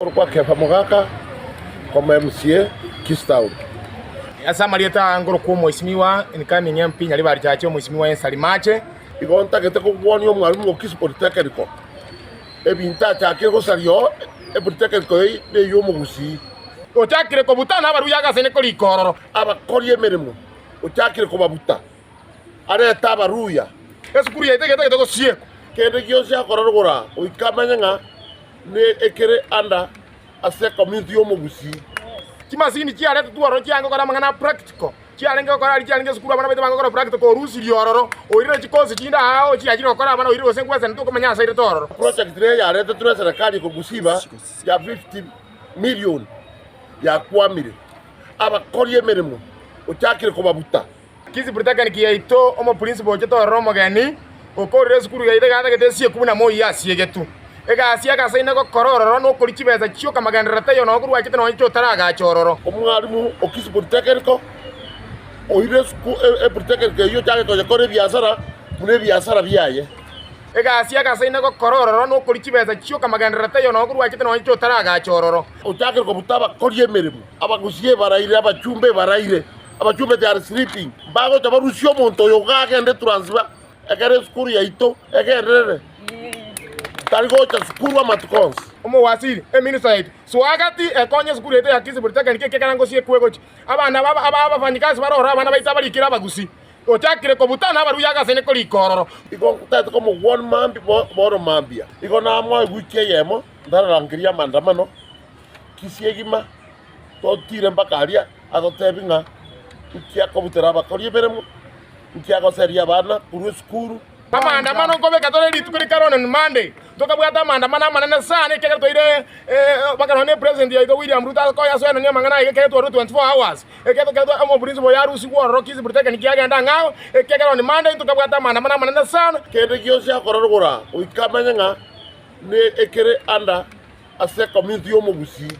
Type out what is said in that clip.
Korokwa Kefa Mogaka, koma MCA, Kisii Town. Ase amarieta aya nkorokwa Omwesimigwa Incoming MP Nyaribari Chache Omwesimigwa Ensari Mache. Igo ntagete kogwania omwalimu o Kisii Polytechnical ebinto achakire gosaria oo epolytechnical eyio ney'omogusii. Ochakire kobuta nabaruya agasene korika ororo. Abakori emeremo ochakire kobabuta arete abaruya. Esukuru yaito egetagete gosiekwa. Kende gionsi akora rogoro goika amenye ng'a ne ekere anda ase ecommunity y'omogusii. Chimasini chiaretetwe ororo chiarenge gokora amang'ana a practical, chiarenge gokora aria chiarenge esukuru abana baito barenge gokora practical orusirie ororo, oirire chikosi chinde aao chiachire gokora abana oirire gose nkwesene tokomanya ase airete ororo. Project ere yaretetwe eserekari ekogusiba ya 50 million yakwamire, abakori emeremo ochakire kobabuta. Kisii Polytechnic yaito omoprincipo ochete ororo omogeni, okorire esukuru yaito egatagete esieku buna moi asiegetwe. Egasi agasaine gokora ororo nokoria chibesa chioka magenderero taiyo nonya korwa achete nonya otaragacha ororo. Omwalimu o Kisii Polytechnic oire esuku epolytechnic eyio ochake koyekora ebiasara buna ebiasara biaye. Egasi agasaine gokora ororo nokoria chibesa chioka magenderero taiyo nonya korwa achete nonya otaragacha ororo. Ochakire kobuta abakori emeremo, abagusia ebaraire, abachumba ebaraire. Abachumba they are sleeping, mbagocha barusie omonto oyo iga agende transfer ekero esukuru yaito egenderere, tari gocha sukuru amatuko onsi. Omowasiri, eminister yaito, soa gati ekonye esukuru yaito ya Kisii Polytechnic ekiagera ngosie ekwe gochia. Abana aba aba abafanyikazi bare ororo abana baito abarikire abagusii. Ochakire kobuta nabaruya agasene korika ororo. Igo ntagete komogwania mambia bono mambia, igo namoa ewiki eyemo ntararangeria amaandamano, Kisii egima totire mpaka aria. Agotebi ng'a nki akobutera abakori emeremo, nki agoseria abana korwa esukuru. Amaandamano nkobeka tore rituko rikare on Monday, tokabwata amaandamano amanene sana ekiagera toire mpaka nonya ne president yaito William Ruto akonya asoenanie amang'ana aiga ekiagera twarure 24 hours, ekiagera omoprinciple oyo arusigwe ororo Kisii Polytechnic agende ang'ao, ekiagera on Monday ntokabwata amaandamano amanene sana. Kende gionsi akora rogoro goika amenye ng'a ne ekere under ase ecommunity y'omogusii.